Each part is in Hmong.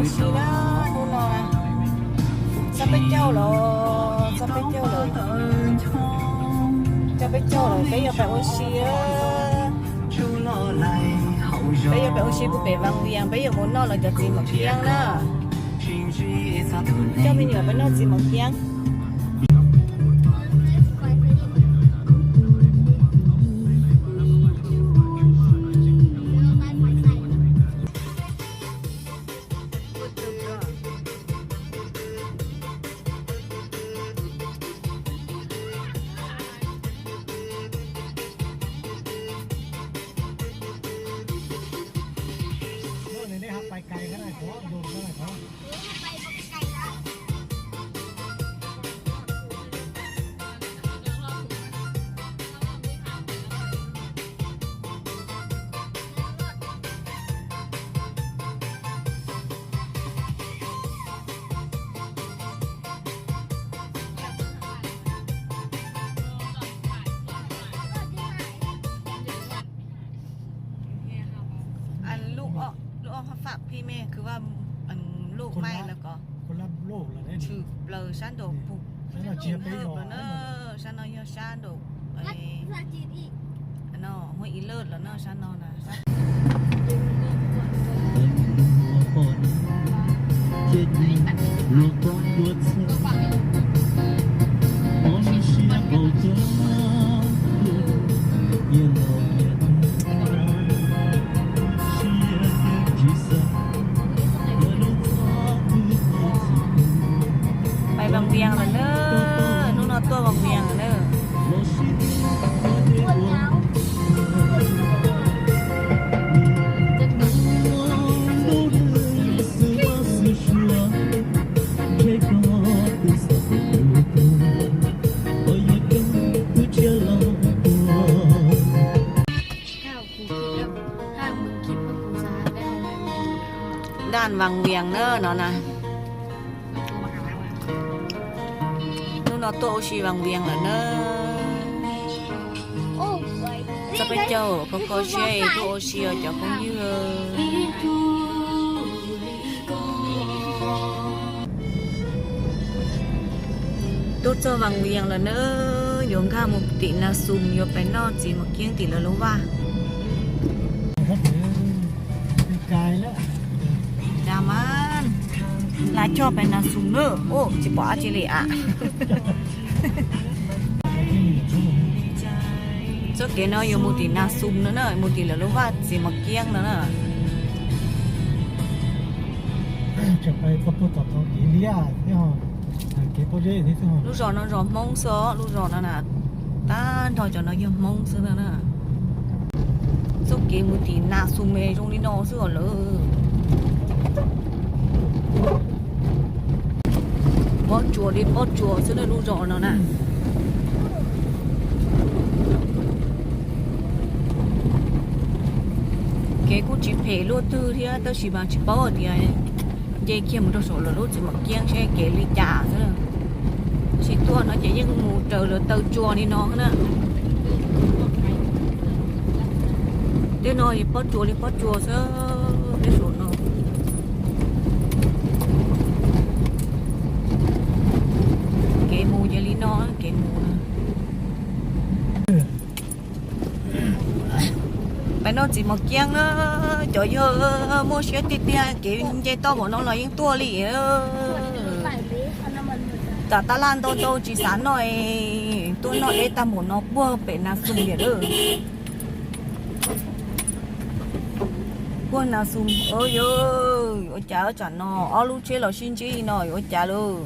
Si na, hnub no txog peb caug lawm, txog peb caug lawm, txog peb caug lawm, peb yuav pais ua si. Peb yuav pais ua si puag pem Vaj Vias, peb yuav mus noj lawv cov txiv mov kiab na. Coj me nyuam peb noj txiv mov kiab. Lub ob hab fam phij mej khwv vaj, lub maij no ko tshwm plaws sab nraud puag, sab no yog sab nraud, no Huab Ib Laj los no sab no na. Pais Vaj Vias lawm na, hnub no tuaj Vaj Vias lawm na. Daj Vaj Vias na no na. Hnub no tuaj ua si Vaj Vias lawm na. Txog peb caug, kho kho siab tuaj ua si os cov phooj ywg. Tuaj txog Vaj Vias lawm na, yuav nkag mus tim Nas Xus, yuav pais noj txiv mov kiab tim lawv lub vaj. Cas mas, lawv coj pais Nas Xus na, tsis pom dab tsi li as. Txoj kev no yuav mus tim Nas Xus no na, mus tim lawv lub vaj txiv mov kiab no na. Lub zos no zos Hmoob xwb os, lub zos no na, tag nrho cov no yog Hmoob xwb na. Txoj kev mus tim Nas Xus mas zoo li no xwb os lawm. Pob tsuas li pob tsuas xwb na lub zos no na. Kev kuj tsis phem luaj twg thiab tab sis mas tsis paub hais tias nce kiag mus rau saum lawv lub txiv mov kiab seb kev li cas xwb. Tab sis tuaj no ces yeej mus raws lawv taw tsua li no na. Tej no pob tsuas li pob tsuas xwb, tej saum no. Kev mus ces li no, kev mus na. Peb noj txiv mos kiab na, cov yawg muaj siab tiag tiag, kev nce toj npaum no los yeej tuaj li. Tam tab laj ntau ntau tsis xav noj, tuaj noj deb tag npaum no puag pem Nas Xus tiag lawm. Puag Nas Xus, yog ua cas tsam no ob lub tsheb los sib ntsib li no yuav ua cas lawm.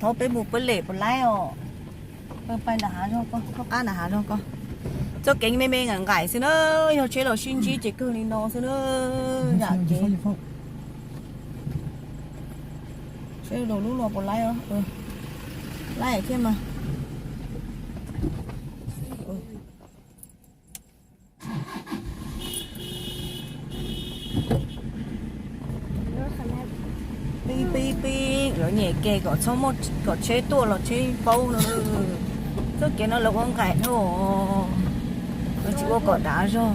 Thaub peb mus peb lem puas laib os. Peb pais nram hav zog ko, thaub qab nram hav zog ko. Txoj kev me me nqaim nqaim xwb na, yog tsheb los sib ntsib ces kawg li no xwb na. Yam kev. Seb lub no puas laib, laib thiab mas. Pib pib pib, lawv nyem ke kom txhob muaj, kom tsheb tuaj los tsheb paub no. Txoj kev no lawv ua nqaim dhau, lawv tsis ua kom dav zog.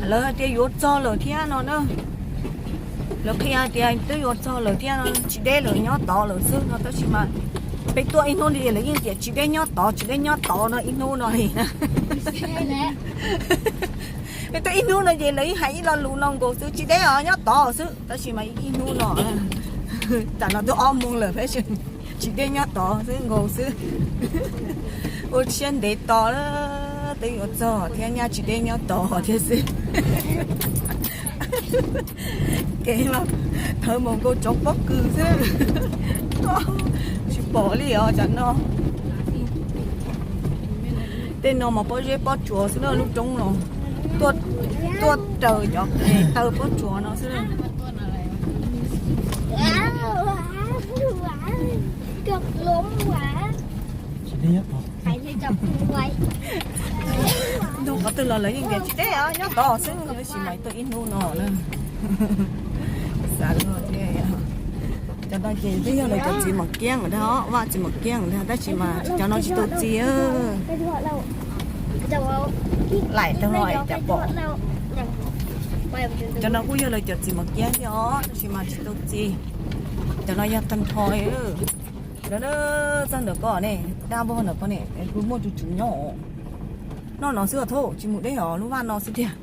Lawv hais tias yuav txog lawm thiab no na. Lawv qhia hais tias twb yuav txog lawm thiab no, tsis deb lawm, nyob tod lawm xwb no, tab sis mas peb tuaj ib hnub li lawv yeej tias tsis deb, nyob tod, tsis deb, nyob tod no ib hnub no li. Peb tuaj ib hnub no ces lawv yeej hais ib lo lus no nkaus xwb, tsis deb os, nyob tod xwb, tab sis mas ib hnub no tam no twb ob moos lawm, peb tsis deb, nyob tod xwb nkaus xwb. Ua siab ntev tos, twb yuav txog thiab, nyaj tsis deb, nyob tod thiab xwb. Kev mas thawv mus nkaus tsoov pob kws xwb. Tsis pom li os cov no. Tej no mas pob zeb pob tsuas xwb na, lub roob no tuaj raws cov qe taw pob tsuas no xwb. Ntug qhov twg los lawv yeej tias tsis deb os, nyob tod xwb, tab sis mas tuaj ib hnub no na. Xav luag thiab. Cov no ces twb yog lawv cov txiv mom kiab ntag, Vaj txiv mom kiab ntag, tab sis mas cov no tsis tau txi. Laim tag no es cas pom. Cov no kuj yog lawv cov txiv mom kiab thiab os, tab sis mas tsis tau txi. Cov no yog tag nrho li. Lawv txog ntawm ko ne, dab vog ntawm ko ne, kuv muaj tus tswv nyob. Noj no xwb os, thaum tsis mus deb os, lub vaj no xwb tiag.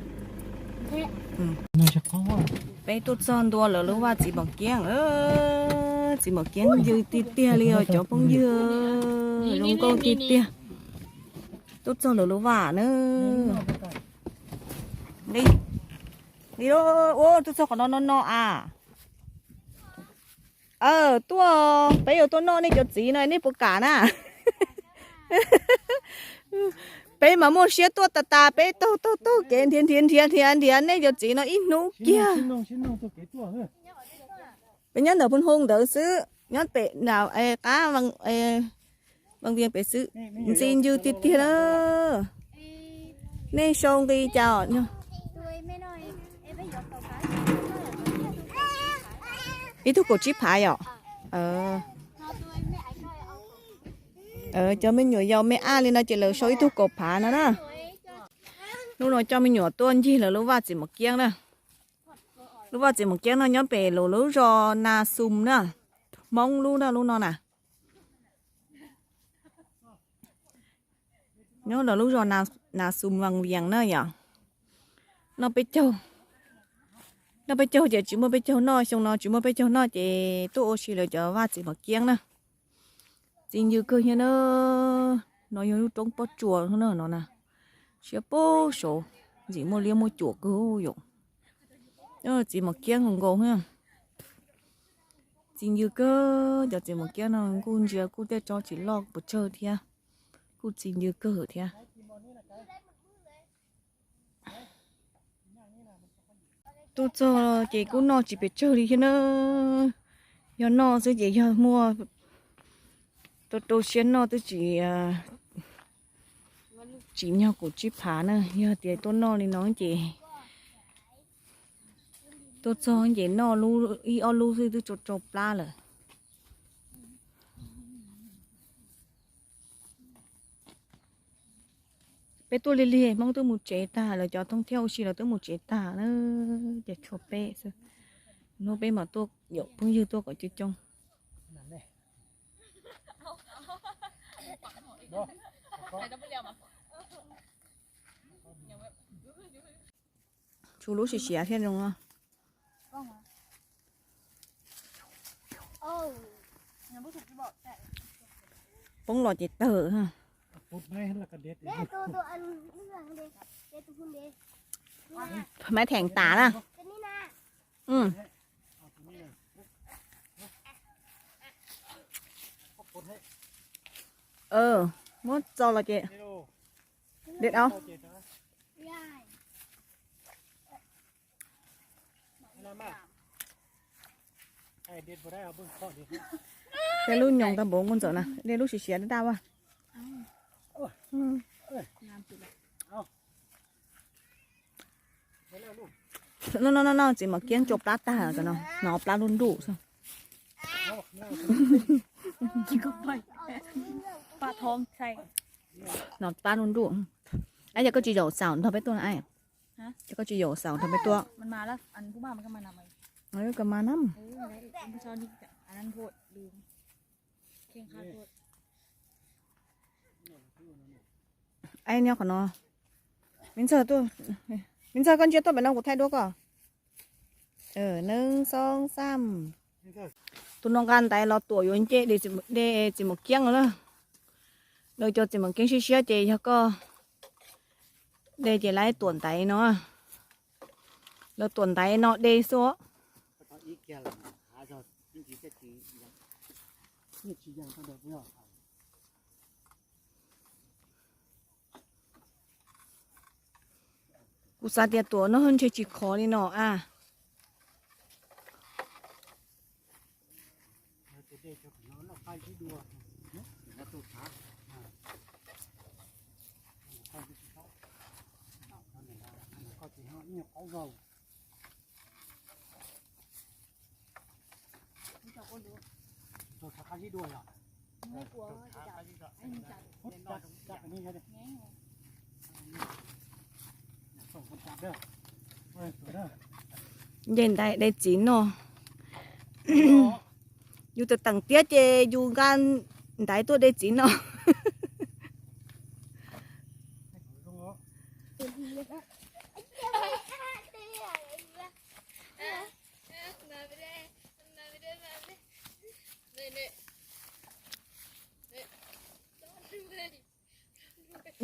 Peb tuaj txog ntua lawv lub vaj txiv mom kiab, txiv mom kiab ncw tiag tiag li os cov phooj ywg, zoo nkauj tiag tiag. Tuaj txog lawv lub vaj na. Nqi, nqi, ua tuaj txog qhov no no no as. Tuaj, peb yuav tuaj noj nej cov txiv no, nej puas kam na? Peb mas muaj siab tuaj tas tas, peb taug taug taug kev nrhiav nrhiav nrhiav nrhiav nrhiav nej cov txiv no ib hnub kiag. Peb nyob ntawm Phu Hoo ntawd xwb, nyob pem qab Vaj Vias pem xwb, ntxi ncw tiag tiag na. Nej sau nqi cas? Ib tug kaum tsib phav yom. Cov me nyuam yaus me aj li no ces lawv sau ib tug kaum phav no na. Hnub no coj me nyuam tuaj ncig lawv lub vaj txiv mom kiab na. Lub vaj txiv mom kiab no nyob pem lawv lub zos Nas Xum na. Hmoob lub na, lub no na. Nyob lawv lub zos Nas Xum Vaj Vias na yom. Noj peb caug, noj peb caug ces tsis muaj peb caug noj, xyoo no tsis muaj peb caug noj ces tuaj ua si lawv cov vaj txiv mom kiab na. Txi ncw kawg thiab na. No yog lub roob pob tsuas no na. Siab pub saud, ntxim muaj liab muaj cuam kawg yom. Txiv mom kiab nkaus nkaus. Txi ncw kawg, cov txiv mom kiab no kuj ntsia kuj tej tsob tsis loj pes tsawg thiab. Kuj txi ncw kawg thiab. Tuaj txog ces kuj noj tsis pes tsawg li thiab na. Yog noj xwb ces yog muaj rau rau siab noj twb tsis, tsim nyog kaum tsib phav na. Yog tias tuaj noj li no ces tuaj txog ces noj ib ob lub xwb twb tsau tsau plab lawm. Peb tuaj lig lig Hmoob twb mus tsev tag lawm, cov thoob thiab ua si lawv twb mus tsev tag na, ces tshuav peb xwb. Hnub peb mam tuaj, phooj ywg tuaj kom coob coob. Tshuav lub siav siav thiab zoo. Poob los ces tawg. Maiv theem tas na. Muab txo los ces dej dau. Dej lub nyoos tau npaum nkuj ntxawm na, dej lub siav siav daj daj vaj. No no no, txiv mov kiab tsau plab tag, hnov plab nruj nruj xwb. Hnov plab nruj nruj. Ab, yog koj tsis zaum xaum nrog peb tuaj na. Ces koj tsis yaum xaus rau peb tuaj. Ai nyob qhov no. Me ntxawg tuaj, me ntxawg koj ntsia tuaj pem no kuv thaij duab koj. Neeb xoob xab. Tus no nqa ntaiv los tuam yuav nce de txiv maum kiab lawm. Lawv cov txiv maum kiab siab siab ces yog koj de ces lawv tuam ntaiv no. Lawv tuam ntaiv no de xwb. Kuv xav tias tuam no ntshe tsis khov li no a. Nce ntaiv de txiv no. Yus tawm teem tiab ces yus nqa ntaiv tuaj de txiv no.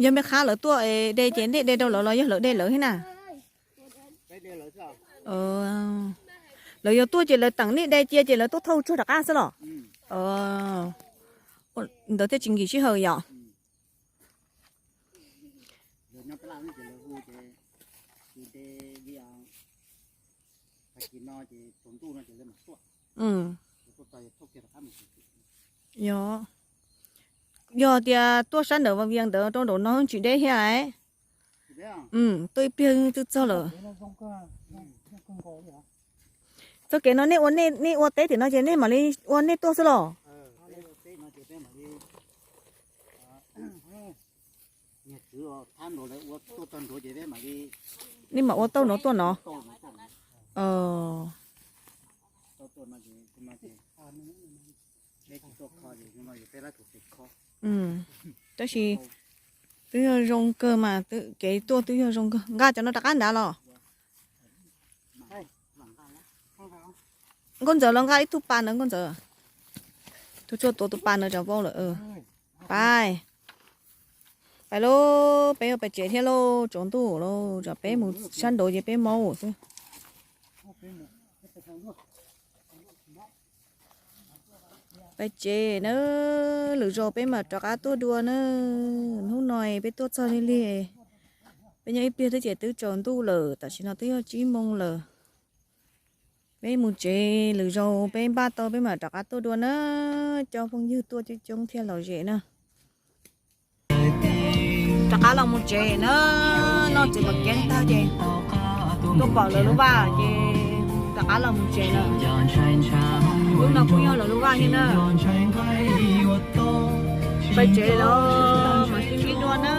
Yog me qhab lawv tuaj de ces nej de rau lawv los yog lawv de lawv thiab na? Lawv yuav tuaj ces lawv teem nej de cia ces lawv tuaj thauj tsuag rov qab xwb los? Ntawd thiaj tsis nkim sij hawm yom. Yog, yog tias tuaj sab ntawm Vaj Vias ntawd rau nraum no tsis deb thiab. Tuaj ib pliag twb txog lawm. Txoj kev no nej ua, nej ua teb tim no ces nej mam li ua nej tuaj xwb los? Nej mam ua tauj no tuaj no. Tab sis twb yog zoo kawg mas, kev tuaj twb yog zoo kawg. Nqa cov no rov qab nrad los. Nkauj Ntxawm los nqa ib tug pas ntawd Nkauj Ntxawm. Tus tshuaj tuav tus pas ntawd tsam vau lawm. Pais, pais lauj, peb yuav pais tsev thiab lauj, tsaus ntuj lauj, tsam peb mus sab nraud ces peb maub xwb. Peb tsev na, lwm zaus peb mam rov qab tuaj dua na. Hnub no peb tuaj txog lig lig, peb nyob ib pliag twb ces twb tsaus ntuj lawm, tam sim no twb yog tsib moos lawm. Peb mus tsev, lwm zaus peb npaj tau peb mam rov qab tuaj dua na. Coj phooj ywg tuaj coob coob thiaj lom zem na. Rov qab los mus tsev na, noj txiv maum kiab tag ces tuaj pom lawv lub vaj ces rov qab los mus tsev lawm. Lub no kuj yog lawv lub vaj thiab na. Peb tsev los mam sib ntsib dua na.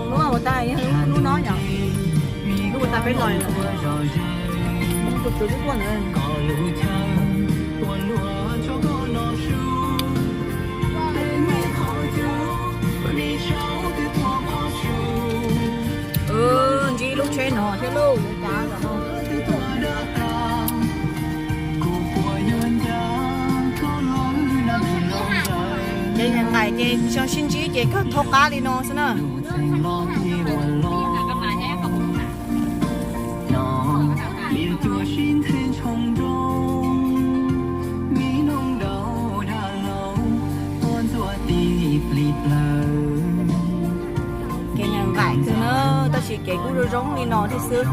Lub vaj ua tas yog lub no yom. Lub ua tas peb los tus tswv twb tuaj na. Ntsib lub tsheb no thiab lauj, lub cav no. Ces nqaim ces sib ntsib ces kawg thaub qab li no xwb na. Kev nqaim nqaim xwb na, tab sis kev kuj zoo zoo li no thiab xwb.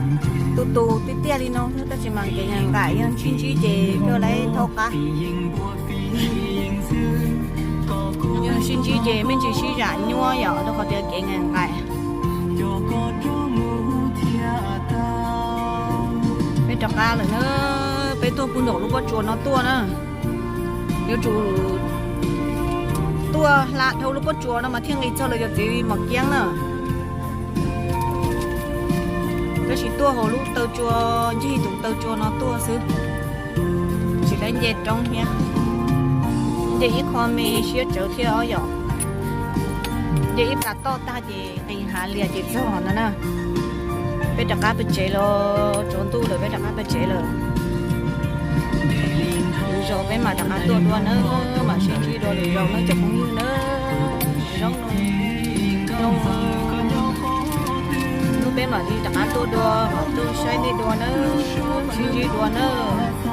Tus tus tiaj tiaj li no xwb, tab sis mas kev nqaim nqaim yog sib ntsib ces kawg lawv thaub qab. Yog sib ntsib ces me ntsis sib zam nyuaj yom, rau qhov tias kev nqaim nqaim. Peb rov qab lawm na, peb tuaj puag nraum lub pob tsuas no tuaj na. Yuav tsum Tuaj hla dhau lub pob tsuas no mas thiaj nqis txog lawv cov txiv mos kiab na. Tab sis tuaj hauv lub taw tsua, ncig tus taw tsua no tuaj xwb, tsis tau nce roob thiab. Nce ib qho me siab tsawv thiab os yom. Nce ib plas toj tag ces nqis hav lias ces txog no na. Peb rov qab pem tsev los, tsaus ntuj lawm peb rov qab pem tsev lawm. Lwm zaus peb mam rov qab tuaj dua nawb, mam sib ntsib dua lwm zaus nawb cov phooj ywg nawb. Zoo, zoo, hnub peb mam li rov qab tuaj dua, tuaj saib nej dua nawb, sib ntsib dua nawb.